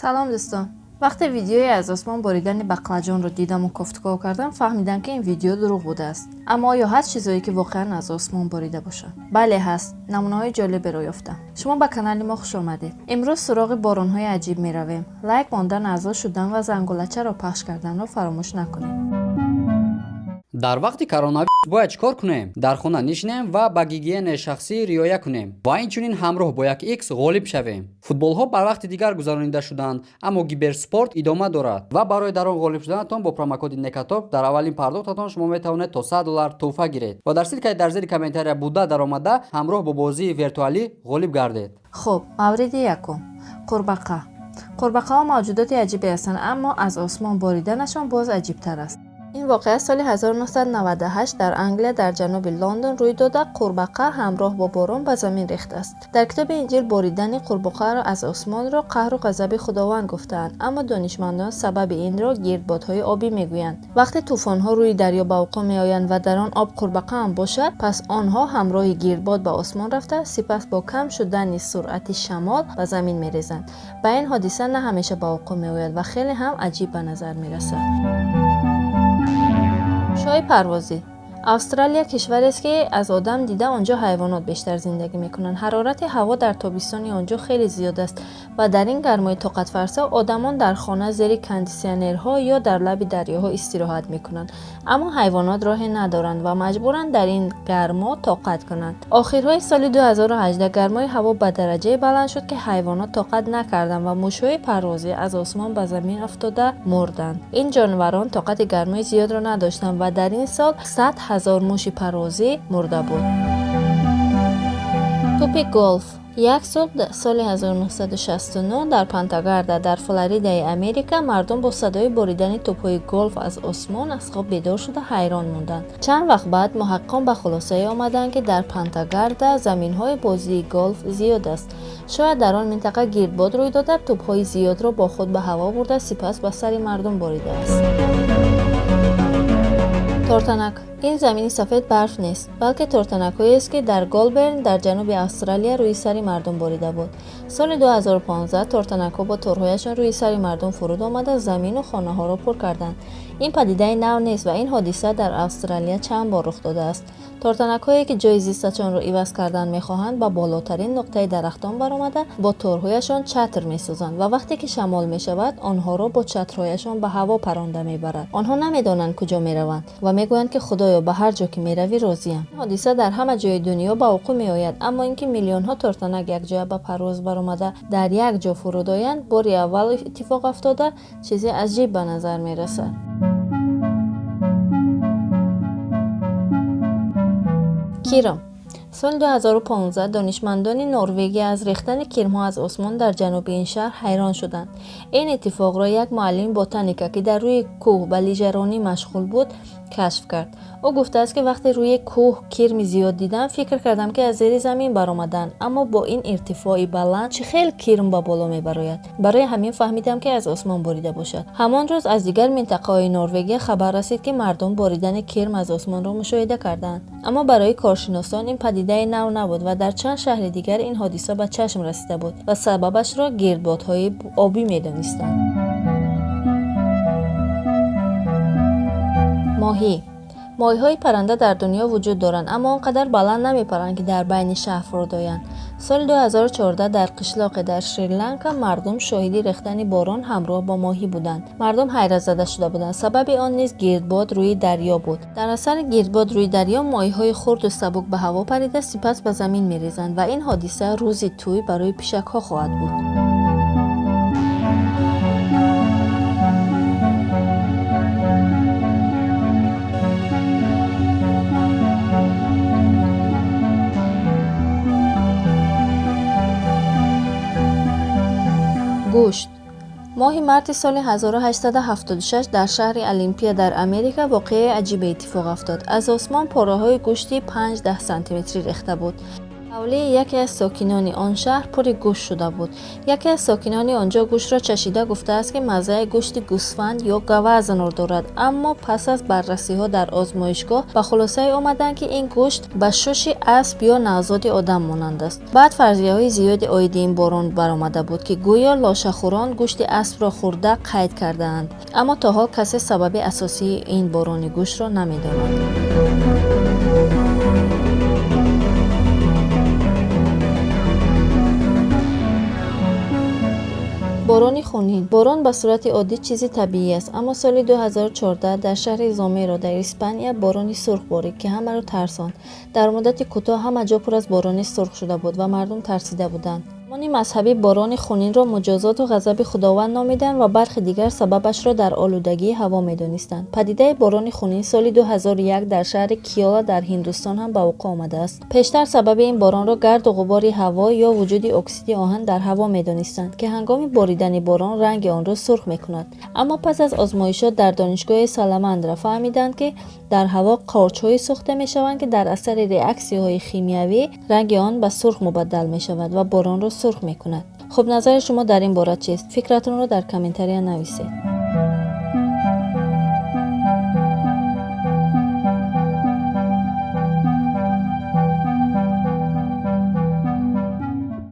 Салом, дӯстон. Вақте видеои аз осмон боридани бақлаҷонро дидаму кофтуков кардам, фаҳмидам, ки ин видео дурӯғ будааст. Аммо оё ҳаст чизое, ки воқеан аз осмон борида бошанд? Бале, ҳаст. Намунаҳои ҷолиберо ёфтам. Шумо ба канали мо хуш омадед. Имрӯз суроғи боронҳои аҷиб меравем. Лайк мондан, аъзо шудан ва зангулачаро пахш карданро фаромӯш накунед. Дар вақти коронавирус бояд чӣ кор кунем? Дар хона нишинем ва ба гигиенаи шахсӣ риоя кунем ва инчунин ҳамроҳ бо як икс ғолиб шавем. Футболҳо бар вақти дигар гузаронида шуданд, аммо киберспорт идома дорад ва барои дар он ғолиб шуданатон бо промокоди Некатоп дар аввалин пардохтатон шумо метавонед то 100 доллар тӯҳфа гиред ва дар ссылка и дар зери комментария буда даромада, ҳамроҳ бо бозии виртуалӣ ғолиб гардед. Хуб, мавриди якум: қурбақа. Қурбақаҳо мавҷудоти аҷибе ҳастанд, аммо аз осмон бориданашон боз аҷибтар аст. Ин воқеа соли 1998 дар Англия, дар ҷануби Лондон рӯй дода, қурбақа ҳамроҳ бо борон ба замин рехтааст. Дар китоби Инҷил боридани қурбоқаро аз осмонро қаҳру ғазаби Худованд гуфтаанд, аммо донишмандон сабаби инро гирдбодҳои обӣ мегӯянд. Вақте тӯфонҳо рӯи дарё ба вуқӯъ меоянд ва дар он об қурбақа ҳам бошад, пас онҳо ҳамроҳи гирдбод ба осмон рафта, сипас бо кам шудани суръати шамол ба замин мерезанд. Ба ин ҳодиса на ҳамеша ба вуқӯъ меояд ва хеле ҳам аҷиб ба назар мерасад. Мушҳои парвозӣ. Австралия кишварест, ки аз одам дида он ҷо ҳайвонот бештар зиндагӣ мекунанд. Ҳарорати ҳаво дар тобистони он ҷо хеле зиёд аст ва дар ин гармои тоқатфарсо одамон дар хона зери кондитсионерҳо ё дар лаби дарёҳо истироҳат мекунанд, аммо ҳайвонот роҳе надоранд ва маҷбуранд дар ин гармо тоқат кунанд. Охирҳои соли 2018 гармои ҳаво ба дараҷае баланд шуд, ки ҳайвонот тоқат накарданд ва мушҳои парвозӣ аз осмон ба замин афтода мурданд. Ин ҷонварон тоқати гармои зиёдро надоштанд ва дар ин сол 100 000 муши парвозӣ мурда буд. Тӯпи голф. Як субҳ соли 1969 дар Пантагарда, дар Флоридаи Америка, мардум бо садои боридани тӯбҳои голф аз осмон аз хоб бедор шуда, ҳайрон монданд. Чанд вақт баъд муҳаққиқон ба хулосае омаданд, ки дар Пантагарда заминҳои бозии голф зиёд аст. Шояд дар он минтақа гирдбод рӯй дода, тӯбҳои зиёдро бо худ ба ҳаво бурда, сипас ба сари мардум боридааст. Тортанак. Ин замини сафед барф нест, балки тортанакҳоест, ки дар Голберн, дар ҷануби Австралия, рӯи сари мардум борида буд. Соли 2015 тортанакҳо бо торҳояшон рӯи сари мардум фуруд омада, замину хонаҳоро пур карданд. Ин падидаи нав нест ва ин ҳодиса дар Австралия чанд бор рух додааст. Тортанакҳое, ки ҷои зисташонро иваз кардан мехоҳанд, ба болотарин нуқтаи дарахтон баромада, бо торҳояшон чатр месозанд ва вақте ки шамол мешавад, онҳоро бо чатрҳояшон ба ҳаво паронда мебарад. Онҳо намедонанд, куҷо мераванд ва мегӯянд, ки худоё, ба ҳар ҷо ки меравӣ, розиям. Ин ҳодиса дар ҳама ҷои дунё ба вуқӯъ меояд, аммо ин ки миллионҳо тортанак якҷоя ба парвоз баромада, дар як ҷо фуруд оянд, бори аввал иттифоқ афтода, чизе аҷиб ба назар мерасад. Кирм. Соли 2015 донишмандони Норвегия аз рехтани кирмҳо аз осмон дар ҷануби ин шаҳр ҳайрон шуданд. Ин иттифоқро як муаллими ботаника, ки дар рӯи кӯҳ ба лижаронӣ машғул буд, кашф кард. Ӯ гуфтааст, ки вақте рӯи кӯҳ кирми зиёд дидам, фикр кардам, ки аз зери замин баромаданд, аммо бо ин иртифои баланд чӣ хел кирм ба боло мебарояд? Барои ҳамин фаҳмидам, ки аз осмон борида бошад. Ҳамон рӯз аз дигар минтақаҳои Норвегия хабар расид, ки мардум боридани кирм аз осмонро мушоҳида карданд, аммо барои коршиносон ин падидаи нав набуд ва дар чанд шаҳри дигар ин ҳодиса ба чашм расида буд ва сабабашро гирдбодҳои обӣ медонистанд. Моҳӣ. Моҳиҳои парранда дар дунё вуҷуд доранд, аммо он қадар баланд намепаранд, ки дар байни шаҳр фуруд оянд. Соли 2014 дар қишлоқе дар Шри-Ланка мардум шоҳиди рехтани борон ҳамроҳ бо моҳӣ буданд. Мардум ҳайратзада шуда буданд. Сабаби он низ гирдбод рӯи дарё буд. Дар асари гирдбод рӯи дарё моҳиҳои хурду сабук ба ҳаво парида, сипас ба замин мерезанд ва ин ҳодиса рӯзи тӯй барои пишакҳо хоҳад буд. Гӯшт. Моҳи марти соли 1876 дар шаҳри Олимпия дар Америка воқеаи аҷибе иттифоқ афтод. Аз осмон пораҳои гӯшти 5-10 сантиметрӣ рехта буд. Ҳавлии яке аз сокинони он шаҳр пури гӯшт шуда буд. Яке аз сокинони он ҷо гӯштро чашида гуфтааст, ки маззаи гӯшти гӯсфанд ё гавазнро дорад, аммо пас аз баррасиҳо дар озмоишгоҳ ба хулосае омаданд, ки ин гӯшт ба шуши асп ё навзоди одам монанд аст. Баъд фарзияҳои зиёде оиди ин борон баромада буд, ки гӯё лошахӯрон гӯшти аспро хӯрда қайд кардаанд, аммо то ҳол касе сабаби асосии ин борони гӯштро намедонад. Борони хунин. Борон ба сурати оддӣ чизи табиӣ аст, аммо соли 2014 дар шаҳри Зомеро дар Испания борони сурх борид, ки ҳамаро тарсонд. Дар муддати кӯтоҳ ҳама ҷо пур аз борони сурх шуда буд ва мардум тарсида буданд. Олимони мазҳабӣ борони хунинро муҷозоту ғазаби Худованд номиданд ва бархе дигар сабабашро дар олудагии ҳаво медонистанд. Падидаи борони хунин соли 2001 дар шаҳри Киола дар Ҳиндустон ҳам ба вуқӯъ омадааст. Пештар сабаби ин боронро гарду ғубори ҳаво ё вуҷуди оксиди оҳан дар ҳаво медонистанд, ки ҳангоми боридани борон ранги онро сурх мекунад. Аммо пас аз озмоишот дар донишгоҳи Саламандра фаҳмиданд, ки дар ҳаво корчҳое сӯхта мешаванд, ки дар асари реаксияҳои химиявӣ ранги он ба сурх мубаддал мешавад ва боронро сурх мекунад. Хуб, назари шумо дар ин бора чист? Фикратонро дар комментария нависед.